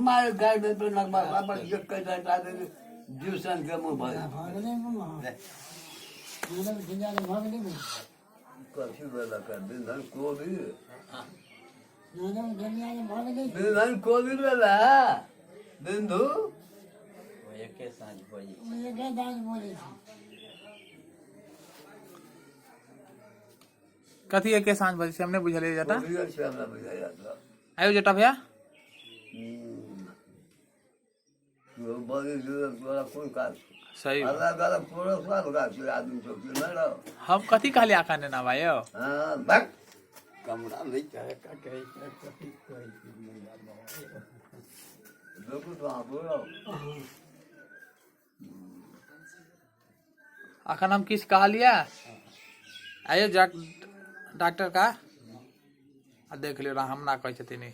मार गाय में तो लगभग पर एक कई घंटा ट्यूशन के मुंह भर कथी भेलक बिंधन कोबी, बिंधन कोबी भेला बिंदु। एके साँझ बजै। कथी एके साँझ बजै छै? हम नहि बुझलियै जटा। कोबी छै, हमरा बुझाइया तऽ। आयो जटा भैया। बड़ी तोरा कोन काज? सही। अलग अलग तोरा सब काज छै, आदमी सब के नहि रह। हम कथी कहलियै अखन एना भाई यौ? हाँ, भक। कमरा नहि चाहे कहै छै, कथी कहै छै? देखू तो अहाँ बोलो। अखन हम किछु कहलियै? आयो डॉक्टर का आ देख लियौ, हमरा कहै छथिन ई।